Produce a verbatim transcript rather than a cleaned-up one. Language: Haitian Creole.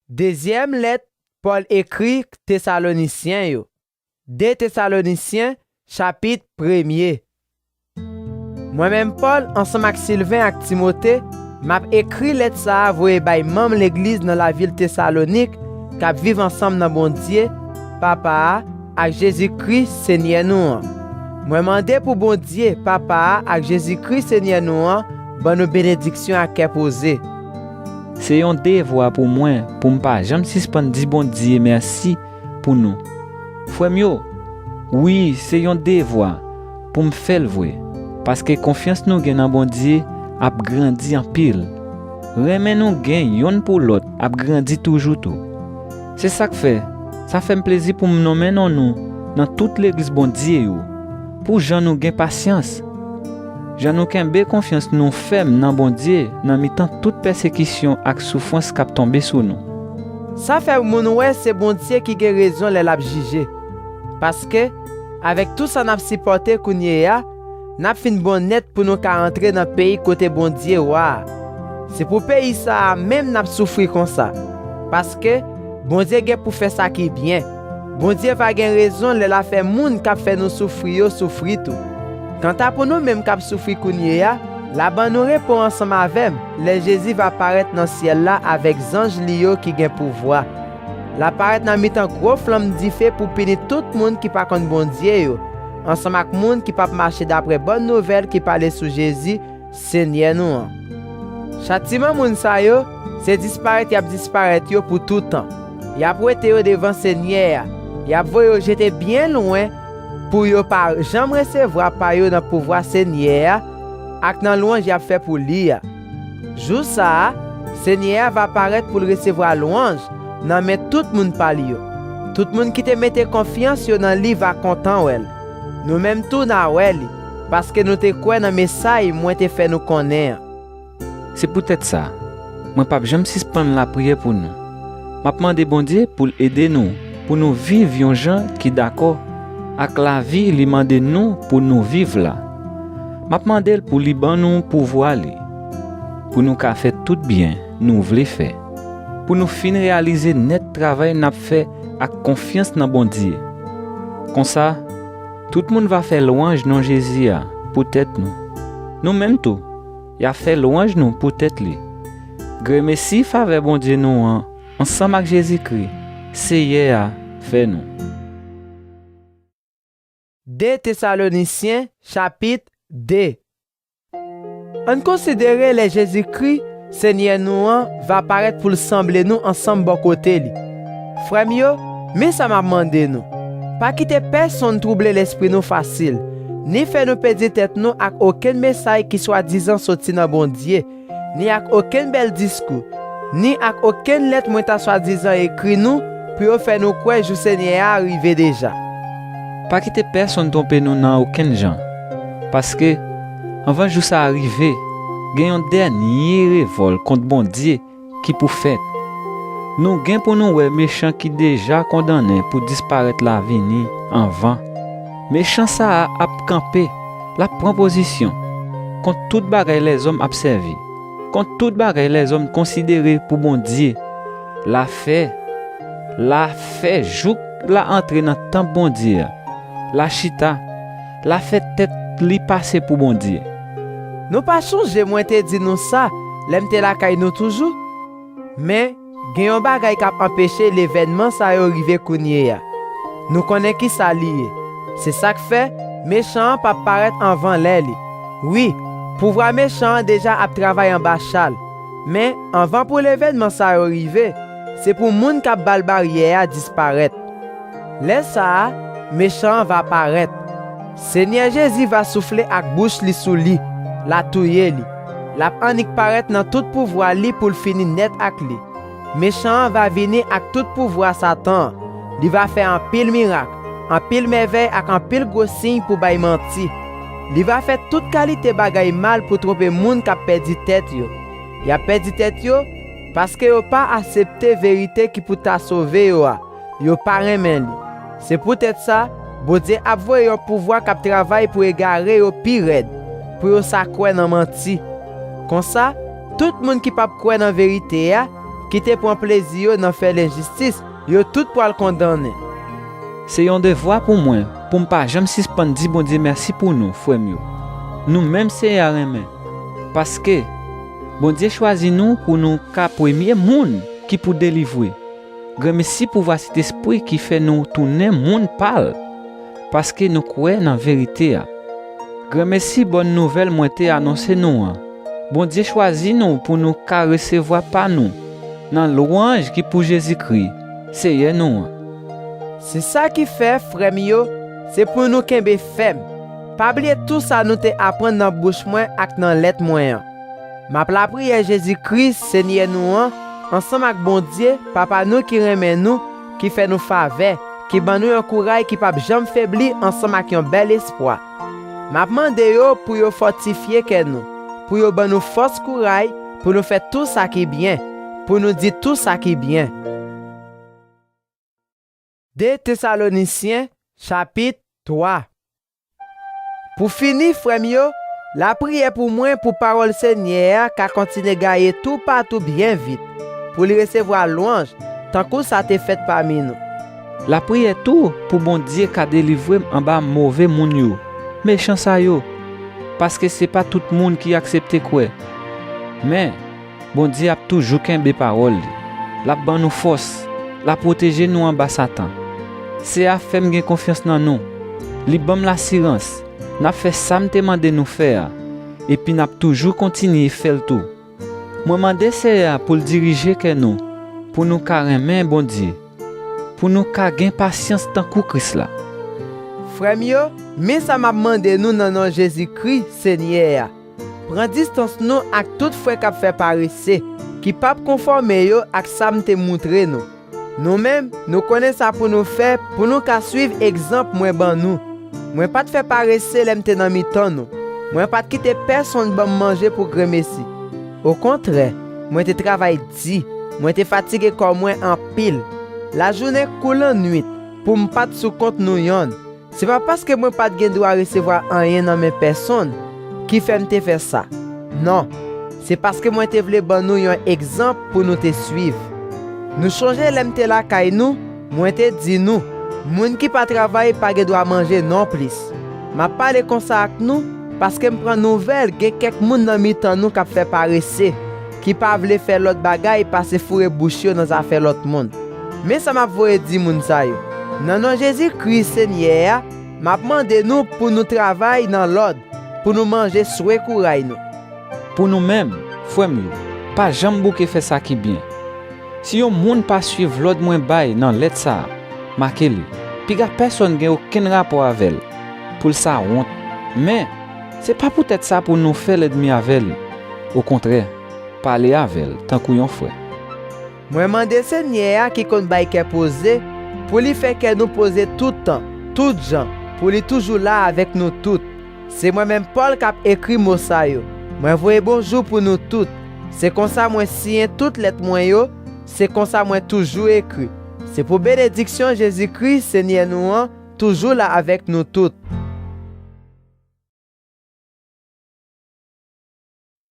Dezyèm lèt Pòl ekri Tesalonisyen yo. De Tesalonisyen, chapit premye. Mwen menm Pòl, ansanm ak Silven ak Timote, m ap ekri lèt sa a voye bay manm legliz nan lavil Tesalonik k ap viv ansanm nan Bondye, Papa a, ak Jezi Kris, Senyè nou an. Mwen mande pou Bondye, Papa a, ak Jezi Kris, Senyè nou an, ban nou benediksyon ak kè poze. Se yon devwa pou mwen pou m pa janm sispann di Bondye mèsi pou nou. Frè m yo, wi, se yon devwa pou m fè l vre, paske konfyans nou gen nan Bondye ap grandi anpil. Renmen nou gen youn pou lòt ap grandi toujou tou. Se sa k fè, sa fè m plezi pou m nonmen non nou nan tout legliz Bondye yo, pou jan nou gen pasyans, jan nou kenbe konfyans nou fèm nan Bondye nan mitan tout pèsekisyon ak soufrans k ap tonbe sou nou. Sa fè moun wè se Bondye ki gen rezon lè l ap jije. Paske, avèk tou sa n ap sipòte kounye a, n ap fin bon nèt pou nou ka antre nan peyi kote Bondye wa a. Se pou peyi sa a menm n ap soufri konsa. Paske, Bondye gen pou fè sa ki byen. Bondye va gen rezon lè l a fè moun k ap fè nou soufri yo soufri tou. Kanta pou nou menm k ap soufri kounye a, l a ban nou repo ansanm avè m lè Jezi va parèt nan syèl la avèk zanj li yo ki gen pouvwa. L ap parèt nan mitan gwo flanm dife pou pini tout moun ki pa konn Bondye yo, ansanm ak moun ki p ap mache dapre bòn nouvèl ki pale sou Jezi, Senyè nou an. Chatiman moun sa yo, se disparèt y ap disparèt yo pou toutan. Y ap wete yo devan Senyè a, y ap voye yo jete byen lwen pou yo pa janm resevwa pa yo nan pouvwa Senyè a ak nan lwanj y ap fè pou li a. Jou sa a, Senyè a va parèt pou l resevwa lwanj nan men tout moun pa li yo. Tout moun ki te mete konfyans yo nan li va kontan wè l. Nou menm tou n a wè li, paske nou te kwè nan mesay mwen te fè nou konnen an. Se poutèt sa, mwen p ap janm sispann lapriyè pou nou. M ap mande Bondye pou l ede nou, pou nou viv yon jan ki dakò ak lavi li mande nou pou nou viv la. M ap mande l pou li ban nou pouvwa li, pou nou ka fè tout byen nou vle fè, pou nou fin reyalize nèt travay n ap fè ak konfyans nan Bondye. Konsa, tout moun va fè lwanj non Jezi a poutèt nou. Nou menm tou, y a fè lwanj nou poutèt li. Gremesi favè Bondye nou an ansanm ak Jezikri, Seyè a, fè nou. De Tesalonisyen, chapit de. Ann konsidere lè Jezikri, Senyè nou an, va parèt pou l sanble nou ansanm bò kote li. Frè m yo, men sa m ap mande nou. Pa kite pèsonn twouble lespri nou fasil, ni fè nou pèdi tèt nou ak okenn mesay ki swadizan soti nan Bondye, ni ak okenn bèl diskou, ni ak okenn lèt mwen ta swadizan ekri nou pou yo fè nou kwè jou Senyè a rive deja. Pa kite pèsonn twonpe nou nan okenn jan, paske, anvan jou sa a rive, gen yon dènye revòl kont Bondye ki pou fèt. Nou gen pou nou wè mechan ki deja kondannen pou disparèt la vini anvan. Mechan sa a ap kanpe, l ap pran pozisyon kont tout bagay lèzòm ap sèvi, kont tout bagay lèzòm konsidere pou Bondye. L a fè, l a fè jouk l a antre nan tanp Bondye a, l a chita, l a fè tèt li pase pou Bondye. Nou pa chonje mwen te di nou sa lè m te lakay nou toujou? Men, gen yon bagay k ap anpeche levènman sa yo rive kounye a. Nou konnen ki sa li ye. Se sa k fè, mechan an p ap parèt anvan lè li. Wi, pouvwa mechan an deja ap travay anba cha l. Men, anvan pou levènman sa yo rive, se pou moun k ap ba l baryè a disparèt. Lè sa a, mechan an va parèt. Senyè Jezi va soufle ak bouch li sou li, l a touye li. L ap annik parèt nan tout pouvwa li pou l fini nèt ak li. Mechan an va vini ak tout pouvwa Satan an. Li va fè anpil mirak, anpil mèvèy ak anpil gwo siy pou bay manti. Li va fè tout kalite bagay mal pou twonpe moun k ap pèdi tèt yo. Y ap pèdi tèt yo paske yo pa aksepte verite ki pou ta sove yo a. Yo pa renmen li. Se poutèt sa, Bondye ap voye yon pouvwa k ap travay pou egare yo pi rèd, pou yo sa kwè nan manti. Konsa, tout moun ki p ap kwè nan verite a, ki te pran plezi yo nan fè lenjistis, yo tout pral kondannen. Se yon devwa pou mwen pou m pa janm sispann di Bondye mèsi pou nou, frè m yo. Nou menm Seyè a renmen. Paske Bondye chwazi nou pou nou ka premye moun ki pou delivre. Granmesi pou vwa Sentespri ki fè nou tounen moun pa l, paske nou kwè nan verite a. Granmesi bòn nouvèl mwen te anonse nou an. Bondye chwazi nou pou nou ka resevwa pa nou nan lwanj ki pou Jezikri, Seyè nou an. Se sa ki fè, frè m yo, se pou nou kenbe fèm. Pa bliye tou sa nou te aprann nan bouch mwen ak nan lèt mwen an. M ap lapriyè Jezikri, Senyè nou an, ansanm ak Bondye, Papa nou ki renmen nou, ki fè nou favè, ki ban nou yon kouray ki p ap janm febli ansanm ak yon bèl espwa. M ap mande yo pou yo fòtifye kè nou, pou yo ban nou fòs kouray pou nou fè tou sa ki byen, pou nou di tou sa ki byen. De Tesalonisyen, chapit twa. Pou fini, frè m yo, lapriyè pou mwen pou pawòl Senyè a ka kontinye gaye toupatou byen vit, pou li resevwa lwanj, tankou sa te fèt pami nou. Lapriyè tou pou Bondye ka delivre m anba move moun yo, mechan sa yo, paske se pa tout moun ki aksepte kwè. Men, Bondye ap toujou kenbe pawòl li. L ap ban nou fòs. L ap pwoteje nou anba Satan. Seyè a fè m gen konfyans nan nou. Li ban m lasirans. N ap fè sa m te mande nou fè a. Epi n ap toujou kontinye fè l tou. Mwen mande Seyè a pou l dirije kè nou, pou nou ka renmen Bondye, pou nou ka gen pasyans tankou Kris la. Frè m yo, men sa m ap mande nou nan non Jezikri, Senyè a. Pran distans nou ak tout frè k ap fè parese, ki p ap konfòme yo ak sa m te moutre nou. Nou menm, nou konnen sa pou nou fè pou nou ka suiv egzanp mwen ban nou. Mwen pa t fè parese lè m te nan mitan nou. Mwen pa t kite pèsonn ban m manje pou grenmesi. Okontrè, mwen te travay di, mwen te fatige kò mwen anpil. Lajounen kou lannwit, pou m pa t sou kont nou yonn. Se pa paske mwen pa t gen dwa resevwa anyen nan men pèsonn ki fè m te fè sa. Non, se paske mwen te vle ban nou yon egzanp pou nou te suiv. Nou chonje lè m te lakay nou, mwen te di nou, moun ki pa travay pa gen dwa manje nonplis. M ap pale konsa ak nou paske m pran nouvèl gen kèk moun nan mitan nou k ap fè parese, ki pa vle fè lòt bagay pase foure bouch yo nan zafè lòt moun. Men sa m ap voye di moun sa yo. Nan non Jezikri, Senyè a, m ap mande nou pou nou travay nan lòd, pou nou manje swe kouray nou. Pou nou menm, frè m yo, pa janm bouke fè sa ki byen. Si yon moun pa suiv lòd mwen bay nan lèt sa a, make li. Piga pèsonn gen okenn rapò avè l, pou l sa wont. Men, se pa poutèt sa pou nou fè lènmi avè li. Okontrè, pale avè l tankou yon frè. Mwen mande Senyè a ki konn bay kè poze, pou li fè kè nou poze tout tan, tout jan, pou li toujou la avèk nou tout. Se mwen menm Pòl k ap ekri mo sa yo. Mwen voye bonjou pou nou tout. Se konsa mwen siyen tout lèt mwen yo, se konsa mwen toujou ekri. Se pou benediksyon Jezikri, Senyè nou an, toujou la avèk nou tout.